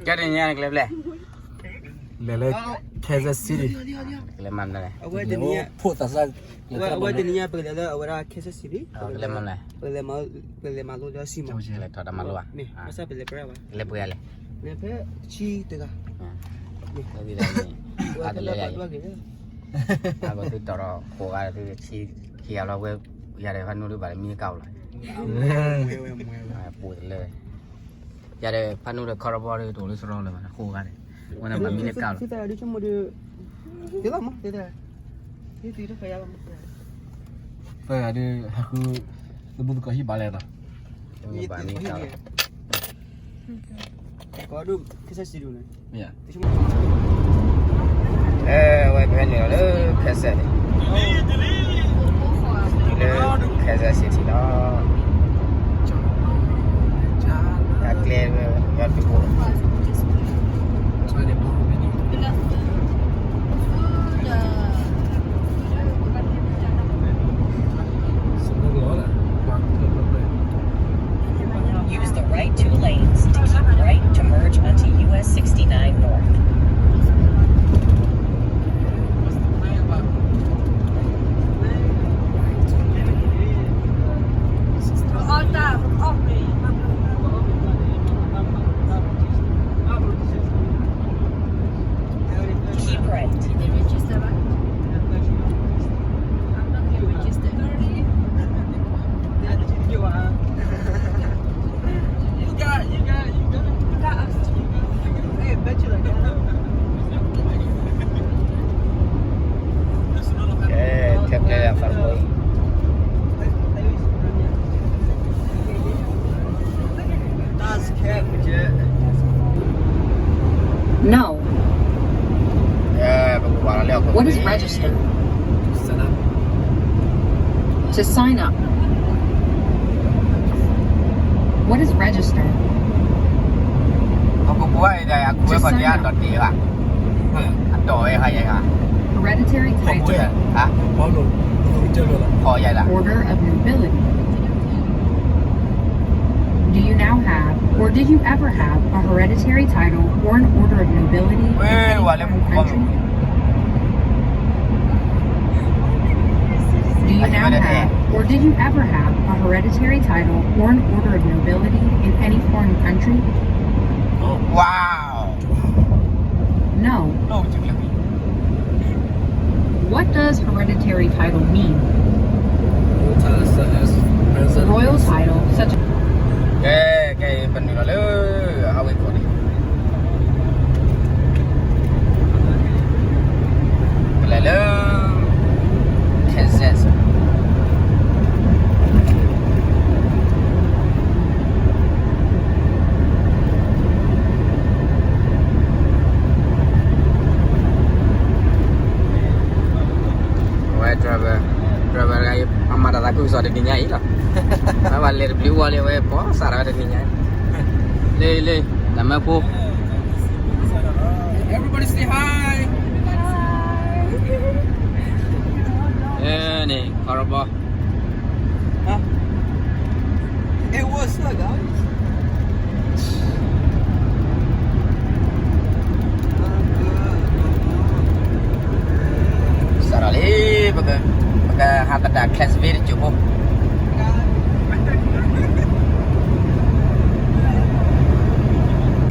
ကဲတနံၤညါန့ၣ် ကလဲၤဖဲလဲၣ်. လဲၤလၢ Kansas City. ကလဲၤမၤမနုၤလဲၣ်. အဝဲတနံၤညါ ဖိသၣ်စၢ် အဝဲတနံၤညါ ပကလဲၤလၢအဝဲဒၣ် Kansas City. ကလဲၤမၤမနုၤလဲၣ်. ပကလဲၤမၤလိလၢစံၣ်မး. ကလဲၤထီၣ်တၢ်မၤလိဘၣ်. မ့ၢ်ဘၣ်ဆၣ်ပလဲၤပှဲၤဘၣ်. လဲၤပှဲၤလဲၣ်. လဲၤဖဲဆံတဂၤ. အဂီၢ်သုတီၤထီၣ်ဃိးဂၤသုဆံခံဂၤလီၤဝဲ, ယၤဒီးဖးနူဒုးဘၣ်လၢမံကၣ်အိၣ်လီၤ. ပူၤတလၢ ယၤဒီးဖးနူဒီးခီရီဘီဒီး တအိၣ်လၢစရီလၢၤဘၣ်, ဃိးဂၤန့ၣ် ဝဲန့ၣ်ဘၣ်မံလၢကၣ်လီၤ. သၢဂၤဒုး ဟဲဃု သဘုၣ်သကိးဟံၣ်ဘၣ်လဲၣ်နီၤ. ဘၣ်မံကၣ်လီၤ. အဝဲပဟဲနုာ်လီၤလၢ Kansas န့ၣ်, တုၤလၢ Kansas City လီၤ. တၢ်ကျဲဝဲညီတဘိ Use the right two lanes to keep right to merge onto U S sixty-nine North. Keep right. Did they register, right? I'm not gonna register. You got, you got, you got. Hey, bet you like that. ကဲ ထီၣ်ကျဲလၢ Fargo အံၤ. No. What is register? To sign up. What is register? To sign up. Hereditary title. Order of nobility. Do you now have, or did you ever have, a hereditary title or an order of nobility in any foreign country? Do you now have, or did you ever have, a hereditary title or an order of nobility in any foreign country? Wow. No. What does hereditary title mean? Royal title, such as ကဲ ကဲ ပနုာ်လီၤလၢ highway ခိၣ်န့ၣ် ပလဲၤလၢ Kansas. အဝဲ driver, driver တဂၤအံၤ အမၤတၢ်သးခုကစီၣ်တနံၤညါအံၤလီၤ. အဝဲဘၣ်လဲၤတဘျုးဝီလံ အဝဲပိာ်စးထီၣ်ဝဲတနံၤညါအံၤ. လၢ လၢ တၢ်မၢဖိ Everybody say hi. န့ၣ် ခီရီဘီ Hey, what's up, guys? စးထီၣ်လံ ပက ပကဟးသဒၣ် Clarksville တစိၢ်ဖိ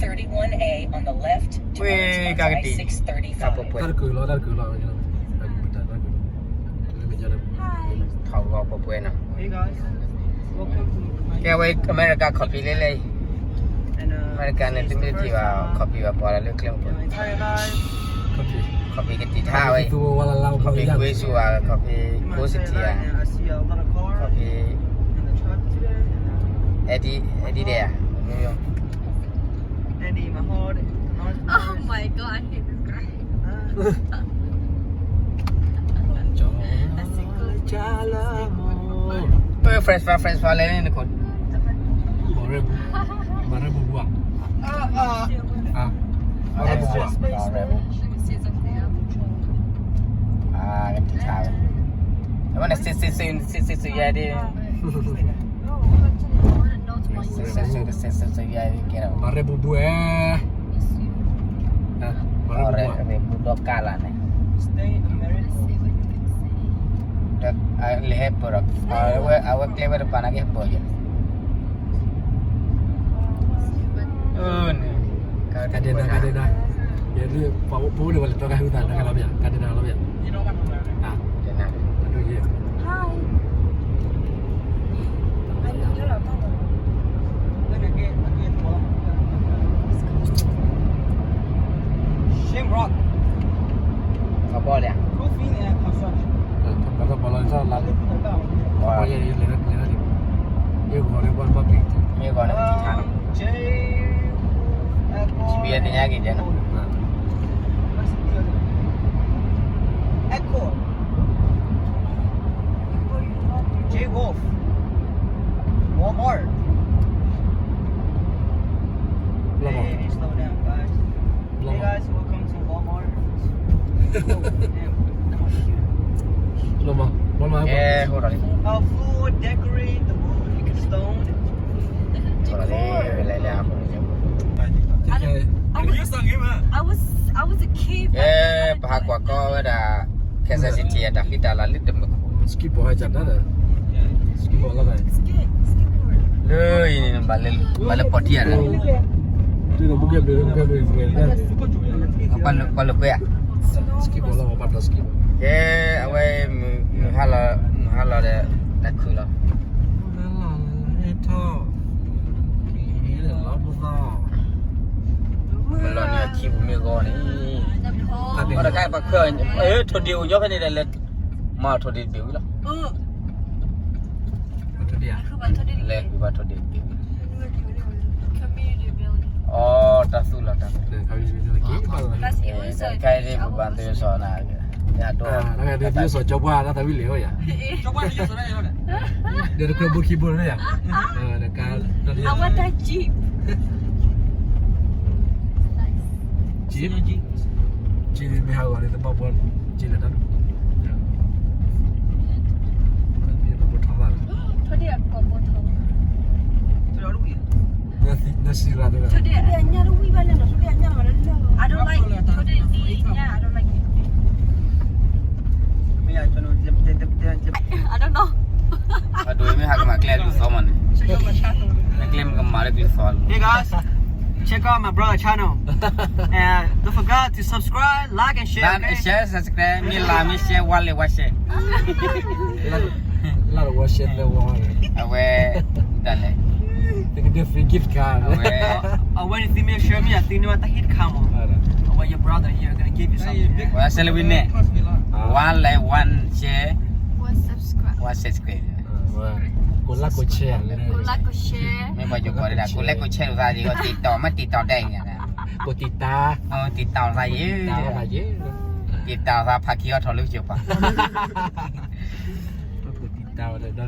Thirty-one A on the left, ဝ့ၢ် ကါကတံာ် တၢ်ပှဲၤပှဲၤ ထီၣ်ဂီၤပှဲၤပှဲၤနီၤ. ကဲဝဲ အမဲရကၤ copy လဲၣ်လဲၣ်အံၤ, အမဲရကၤန့ၣ် သုမ့ၢ်တထံၣ်ဘၣ် copy ဘၣ်ပှၤလၢကျဲမုၢ်ပှၤ, copy ကတံာ်ထါဝဲအံၤ, copy ကွ့ဆူၣ်ဧါ, copy ကိးစတံဧါ, copy Adidas ဧါ, Oh my god, I hate this guy. That's a good. ပ French fry, French fry လဲၣ်န့ၣ်နခိၣ်, မၤရဘူး, မၤရဘူးဘၣ်, မၤရဘူးဘၣ်, Let me see something else. ကတံာ်ထါဝဲ, အဝဲန့ၣ် စ့စ့စ့ စ့စ့စ့ယဲဒၣ်, စ့စ့စ့ မၤရဲၣ်ဘူးဘူးဧါ, မၤရဲၣ်ဘူးဘူးဧါ, မၤရဲၣ်ဘူးဘူးဒီးကၢ်လၢ်န့ၣ်, လဲၤဟဲပၢၢ်ဒီး အဝဲကျဲဝဲတပၤနာ်က့ဟဲပၢၢ်ယဲ, ကဒဲနၤ ကဒဲနၤ, ယဲဒ်ပှၤအိၣ်ဖိန့ၣ် ပှၤလဲၤတီကဟုသး နကလီၤမ့ၢ် ကဒဲနၤလီၤမ့ၢ်, ဒ်နၤ, Hi. Shamrock. ကဘီလၢ, ကဘီယဲလဲၤလဲၤလဲၤ, ယဂီၤန့ၣ်ဘၣ်ဘၣ်ပ့ၤ, မ့ၢ်ဂီၤန့ၣ်ပထံၣ်ထါနီၤ, စပံးသ့ၣ်ညါက့ၤယဲနီၤ, Echo. J Wolf. Walmart. Hey, slow down, guys. Hey, guys, welcome to Walmart. Oh, damn. လီၤမး, လီၤမး, ကဲ, ဟိဒီးလံ, A full decorate the wood stone. Decor. I was, I was a kid. ကဲ, ပဟးကွၢ်ကီဝဲဒၣ် Kansas City အတၢ်ဃံတၢ်လၤလၢတမုာ်ခိၣ်, လၢအံၤန့ၣ် ဘၣ်လၢပီၣ်တံၢ်ဧါ, ပှၤလိာ်ကွဲဧါ, ကဲ, အဝဲ မုၢ်ဟါလီၤဒီး တၢ်ခုၣ်လီၤ, မုၢ်လီၤန့ၣ်အခံပူၤမ့ၢ်ဂီၤန့ၣ်, အတခါပှၤခွဲးအီၤ, ထိၣ်ဒ့ၣ်အိၣ်ညီဖဲန့ၣ်ဒီး လဲၤမၤအီၤထိၣ်ဒ့ၣ်ဒ့ၣ်ဝံၤလီၤ, လဲၤဃုဘၣ်ထိၣ်ဒ့ၣ်ဒ့ၣ်ဝံၤ, အိ တၢ်သူၣ်လီၤတၢ်သူၣ်, ခဲအံၤပဘၣ်သုစီၤနၤ, ယၤဒိၣ်, စီၤပှၢ်တၢ်သဝံၤလဲၣ်, ဒီးတကြၢးဘိခံဘိန့ၣ်ယၤ, အဝဲတၢ်ကံၣ် ကံၣ်, ကံၣ်မ့ၢ်ဟးဂီၤန့ၣ် တဘၣ်ဘိ, ကံၣ်လၢတၢ်, ဘိထီၣ်ဘၣ်လီၤ, ထိၣ်ဒ့ၣ်အကီၢ်ဘိထီၣ်, နစံးရၤ, ထိၣ်ဒ့ၣ်အညၣ်တဝံၣ်ဘၣ်လဲၣ်နီၤ, ထိၣ်ဒ့ၣ်အညၣ်လီၤလၢလၢ, I don't like ထိၣ်ဒ့ၣ်အညၣ်, I don't like it. I don't know. အဒိမ့ၢ်ဟးကမၤကျဲဒ်သိးမးန့ၣ်, မ့ၢ်ကျဲမ့ၢ်ကမၤလၢဒ်သိးလီၤ. Hey guys, check out my brother channel. And don't forget to subscribe, like and share, okay? Like and share, subscribe, မ့ၢ် like မ့ၢ် share, ဝါလဲၤဝါ share. လၢဝါ share သၢဝါ, အဝဲ တၢ်လဲၣ်, တကဒၢ free gift card အဝဲ, အဝဲန့ၣ်သုမ့ၢ် share မ့ၢ်ယၤ သုန့ၢ်ဘၣ်တၢ် gift card မး, အဝဲ your brother here gonna give you something. ဝါ celebrity န့ၣ်, one like, one share, one subscribe, one subscribe. ကိး like ကိး share, ကိး like ကိး share, မ့ၢ်ပှၤကကိးဒၣ် ကိး like ကိး share လိာ်သးယဲ, ကိး TikTok မ့ၢ် TikTok ဒဲးန့ၣ်, ကိး TikTok, TikTok လိာ်သးယဲ, ကိး TikTok လိာ်သး ဖးခံအီၣ်ထီၣ်လၢကစၢၢ်ပှၤ, ကိး TikTok ဝဲဒီး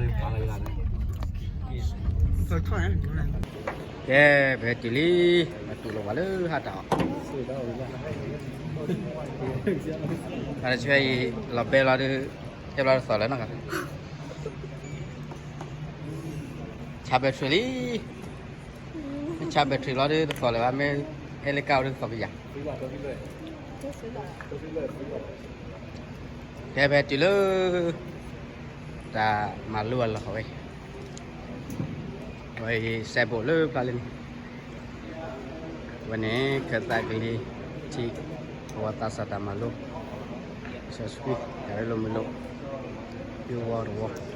ကဲ, ပဟဲတုၤလံ, မ့ၢ်တုၤလီၤဝဲလၢဟးတၢ်အီၣ်, အတဆၢအံၤ လီၤဘဲလီၤဒီး, တဲဘျီတသီၣ်လၢနီၢ်ဂၤ, ဆါ battery လံ, ဆါ battery လီၤဒီးတသီၣ်လၢၤဘၣ်, မ့ၢ်ဟဲလၢကါဝဲဒီးတသီၣ်ကယၤ, ကဲ ပဟဲတုၤလၢ တၢ်မၤလိအလီၢ်ဝဲ, ဝဲအံၤစဲးဘိးလၢဖျါလံန့ၣ်, ဝဲန့ၣ် ခၢၣ်သးကလံၤထံး, အဝဲသးစၢ်တၢ်မၤလိ, စီဆှံ, တၢ်ရ့လိာ်မုာ်လိာ်, ယဝီတဝီ.